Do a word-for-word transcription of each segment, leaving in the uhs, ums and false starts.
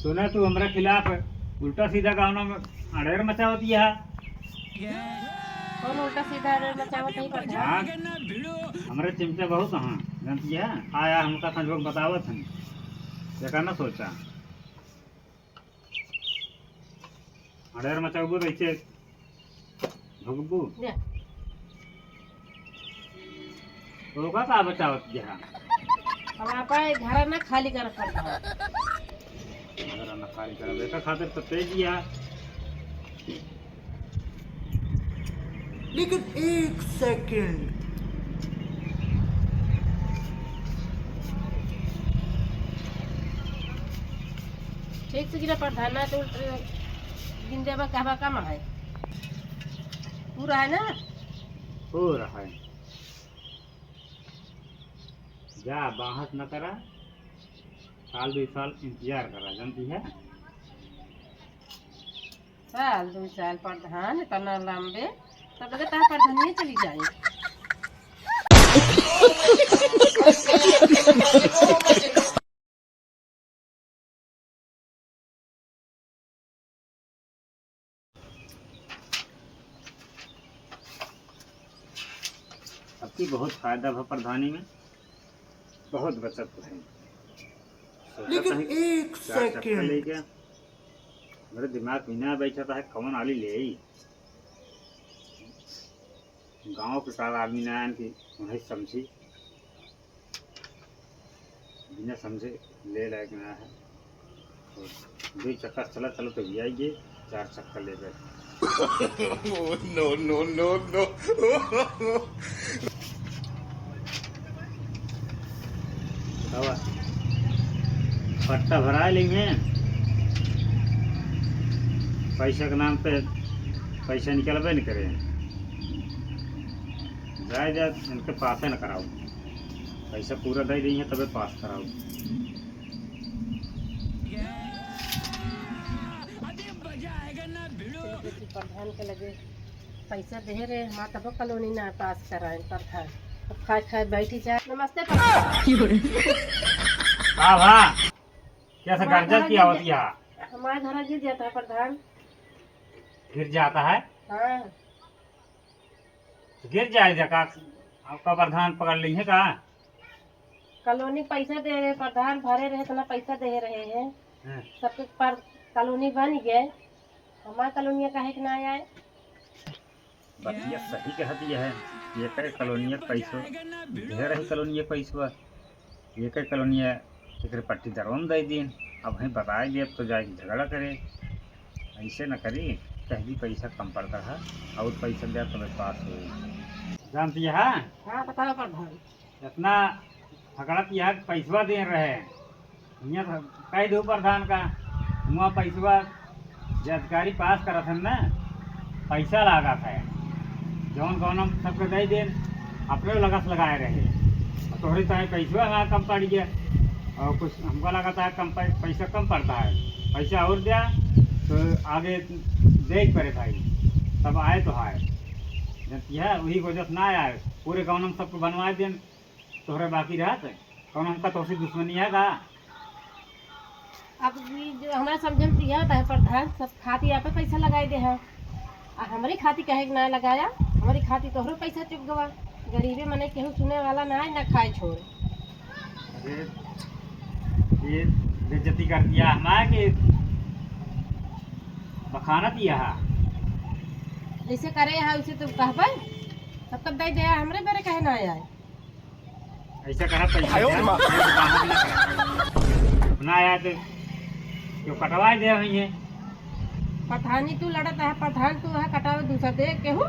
सुना, तू हमरा खिलाफ उल्टा सीधा गाँव में अड़ेर मचावत यहा। कौन उल्टा सीधा अड़ेर मचावत है, प्रधान? हाँ, हमरे चिमटा बहुत हाँ, जानती है। आया, हमका संजोग बतावत हन, एका न सोचा। अड़ेर मचावबो तो ऐसे भगबू। जा। तो का, का बचावत जहा? अब आपा घर ना खाली कर पड़ता है। घर ना खाली कर, बेटा खातिर तो तेज ही है। लेकिन एक सेकंड। ठीक से गिरा प्रधान, ना तो उल्ट गिन देबा, कहबा कम है। पूरा है ना? पूरा है। जा, बहस न करा, साल दो साल इंतजार करा, जानती है? साल दो साल प्रधान, इतना लंबे, तब लगे तहाँ प्रधानिये चली जाए। अबकी बहुत फायदा भा प्रधानी में, बहुत बचत है। सोचत लेकिन है कि एक चार चक्कर सेकंड। लेके मेरे दिमाग में ना बैठा था, कौन आली ले आई। गाँव के सारा आदमी ना आन कि उन्हें समझी। बिना समझे ले लायक ना है। और दो चक्कर चला, चलो तो भी आइए, चार चक्कर ले गए। No, no, no, no। बाबा, पट्टा भरा लेंगे, पैसा के नाम पे पैसा निकलबे न करे। जाए जाए इनके पासे न कराओ, पैसा पूरा दे दी है तबे पास कराओ। प्रधान के लगे पैसा दे रहे, हमार तबो कॉलोनी ना पास कराए प्रधान। अब खाए खाए बैठी जाए। नमस्ते प्रधान। का भा? कैसे हमारे गरजत घर की गिर आवत जा-, या? हमारे घर गिर जाता है प्रधान। गिर जाता है? हाँ। तो गिर जाए जका, आपका प्रधान पकड़ ली है का? कॉलोनी पैसा दे रहे, प्रधान भरे रहे, इतना पैसा दे रहे हैं। हाँ। सबके पर कॉलोनी बन गए, हमार कॉलोनिया काहे के ना आए? बतिया सही कहत यह है, एकर कॉलोनिया पैसो, ढेर है कॉलोनिया पैसवा, एकर कॉलोनिया एकरे पट्टीदारवा में दे दीन। अब हम बताए देब तो जाके झगड़ा करे, ऐसे न करी, कह दी पैसा कम पड़ता है और पैसा दे तबे पास हो। जानती है? हाँ, बताओ प्रधान। इतना फकड़त यह पैसवा दे रहे, हियाँ तो कह दो प्रधान का, हुआ पैसवा जे अधिकारी पास करत हन ना, पैसा लागत है, जौन कौन हम सबके दे देन, अपने लगस लगाए रहे, और तोहरे चाहे पैसवा हमारा कम पड़ गया, और कुछ हमको लगता है कम पै-, पैसा कम पड़ता है, पैसा और दिया तो आगे दे पड़े भाई, तब आए तो आए, जब यह वही वजह से ना आए, पूरे गाँव में सबको बनवाए देन, तोहरे बाकी रहत, कौन हमका तोहसे दुश्मनी है का? अब ई जो हमरा समझ में दिया होता है प्रधान, सब खाती आपे पैसा लगाई दे है। आ हमरी खाती कहे के ना लगाया, हमरी खाती तोहरो पैसा चुक गवा। गरीबे मने केहू सुने वाला ना है, ना खाए छोड़। अरे, ये बेइज्जती कर दिया हमारे के बखाना दिया है। जैसे करे है, उसे तो कहबे, सबका दे दे, हमरे बेरे कहे ना आए। ऐसा करा, पैसा आयो रे माँ। ना आया तो, तो कटवा दे हुई है। प्रधानी तू लड़त है, प्रधान तू है, कटावे दूसर दे केहू।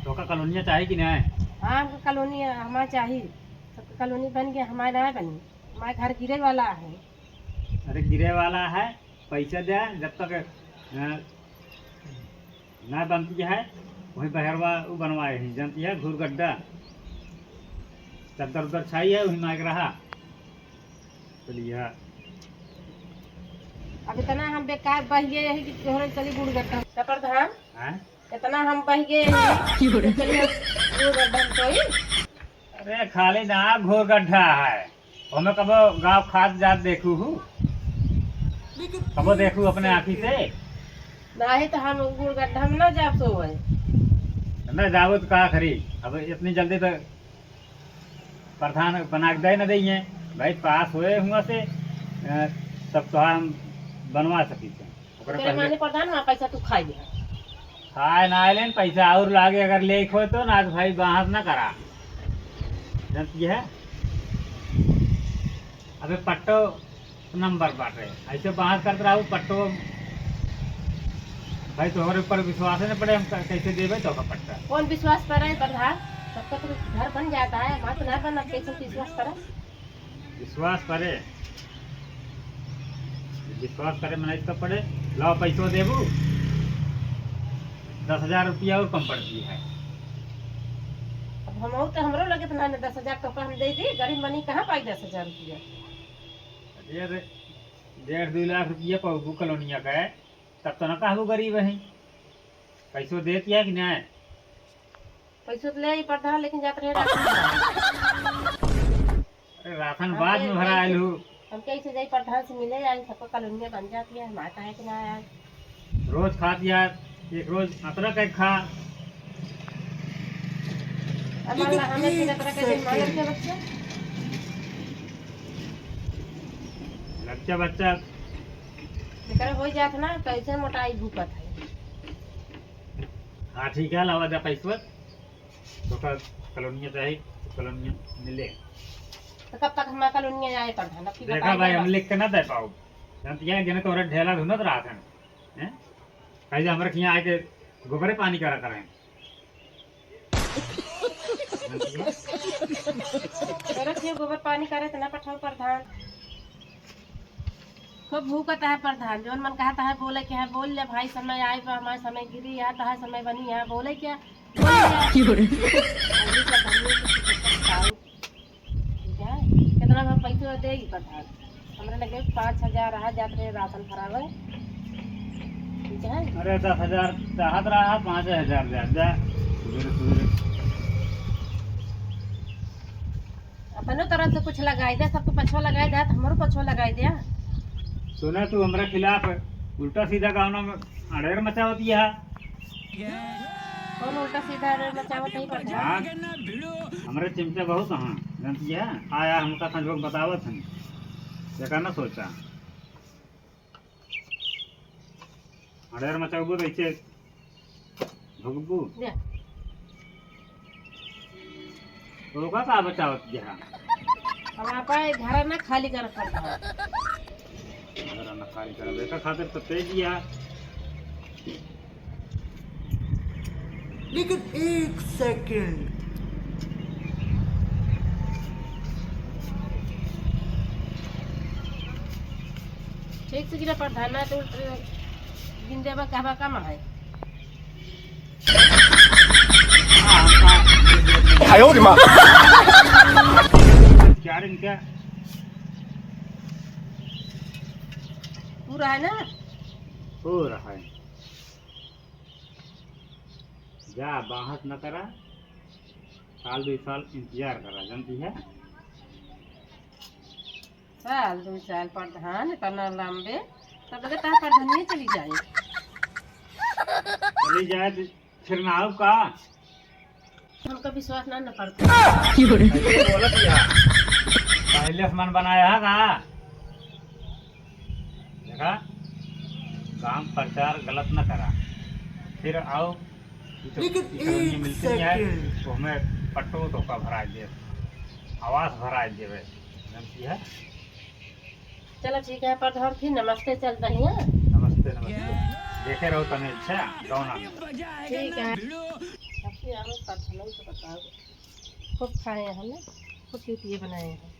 तो का कॉलोनिया चाही कि नहीं? हाँ, हमको कॉलोनी हमार चाही। सबके कॉलोनी बन गया, हमार ना बनी। हमार घर गिरे वाला है। अरे गिरे वाला है, पैसा दे, जब तक, अ, ना बनती है, वही बहरवा उ बनवाए हैं, जानती है, घूर गड्ढा, चद्दर उद्दर छाई है, वही माइक रहा। चलिए। अब इतना हम बेकार बह गए हैं कि तोहरे चली बूढ़ गड्ढा। का प्रधान? हाँ? इतना हम बह गए हैं कि चलिए बूढ़ गड्ढा में सोई। अरे खाली ना घोर गड्ढा है, ओमे कबो गाँव खात जात देखू हूँ, कबो देखू अपने आँखी से। नाही तो हम घोर गड्ढा में ना जाब तो है। ना जाबो तो का करी, अब इतनी जल्दी तो प्रधान बना के दे न दइए भाई, पास होए हुआ से, अ, तब तो हम बनवा सकी थे। ओकरे ओकरे पहले माने प्रधान, वहाँ पैसा तू खाई लिहा। खाए ना आइलेन, पैसा और लागे अगर ले खोए तो ना, तो भाई बाहर ना करा। जानती है? अबे पट्टो नंबर बाटे, ऐसे बाहर करत रहू पट्टो। भाई तोहरे ऊपर विश्वास न पड़े, हम क-, कैसे देबे तो का पट्टा? कौन विश्वास करे प्रधान? सबका तो घर बन जाता है, हमारा तो ना बना, कैसे विश्वास करे? विश्वास करे, विश्वास करे मने इसका पड़े। लाओ पैसो देबू, दस हजार रुपया और कम पड़ती है। अब हम तो, हमरो लगे तो ना, ना दस हजार टका हम दे दी, गरीब मनी कहाँ पाई दस हजार रुपया? अरे रे, डेढ़ दो लाख रुपया पाऊ कॉलोनिया का है, तब तो ना कहबू गरीब है। पैसो देत या कि नहीं? पैसो तो ले आई प्रधान, लेकिन जात रहे राशन। अरे राशन हम बाद में भरा आयल हूँ। हम कैसे जाई प्रधान से मिले, आई सबको कॉलोनिया बन जाती है, हमारे काहे के ना आए? रोज खात यार, एक रोज अतरा के खा। अब अल्लाह हमें फिर अतरा के दिन मांगल के बच्चा। लच्चा बच्चा। जेकरा हो जात ना, कैसे मोटाई भूकत है। हाँ, ठीक है, लावा जा पैसवा। तो का कॉलोनिया चाहे, तो कॉलोनिया मिले। तो कब तक हमारा कॉलोनिया आए प्रधान? अब की देखा बताइए भाई, हम बस। लिख के ना दे पाओ। जानती है, जने तोरे ढेला धुनत रहा था, हैं? कहीं हमरे खिया आके गोबरे पानी करा करें। तोरे खिया गोबर पानी करे तो ना पठाओ प्रधान। खूब भूकत है प्रधान, जौन मन कहत है बोले के है, बोल ले भाई, समय आए बा, हमार समय गिरी है, तहार समय बनी है, बोले क्या? बोल ले। की हो रे? अभी तो बनिए के कुछ बताओ। ठीक है? कितना में पैसा दे ई प्रधान? हमरा लगे पाँच हजार रहा, जात रहे राशन भरावे। ठीक है? अरे, दस हजार चाहत रहा, पाँच हजार दे, दे। सुबेरे, सुबेरे। अपनो तरफ से कुछ लगाई दे, सबको पछवा लगाई दे, तो हमरो पछवा लगाई दे। सुना, तू हमरा खिलाफ उल्टा सीधा गाना में अड़ेर मचावत है। कौन उल्टा सीधा अड़ेर मचावत है, प्रधान? हाँ, हमरे चिमटा बहुत हैं, जानती है? आया, हमका संजोग बतावत हैं, जेका ना सोचा। अड़ेर मचाउबो तो ऐसे भगबू। जा। तो ओका का बचावत जहा? अब आपा घर ना खाली कर पड़ता। घर ना खाली कर, बेटा खातिर तो तेज दिया। लेकिन एक सेकंड। ठीक से गिरा प्रधान, ना तो उल्ट-, गिन देबा, कहबा कम है। आयो रे माँ। क्या रे इनका? पूरा है ना? पूरा है। जा, बाहस न करा, साल दुई साल इंतजार करा, जानती है? साल दुई साल प्रधान इतना लंबे, तब लगे तहार प्रधानिये चली जाए। चली जाए तो फिर ना आओ का? हमका विश्वास ना, ना पड़ता। कैसे बोलत या? पहले से मन बनाया है का? देखा, काम प्रचार गलत न करा, फिर आओ, ई तो लेकिन ई कॉलोनी एक मिलती है, सेकंड। तो हमें पट्टो तो का भरा दे, आवास भरा देवे, जानती है? चलो ठीक है प्रधान, फिर नमस्ते, चल रही है। नमस्ते, नमस्ते। देखे रहो तने, अच्छा, कौन आ? ठीक है। अभी आओ, प्रधान तो बताओ। खूब खाए हैं हमने, खूब चूतिए बनाए हैं।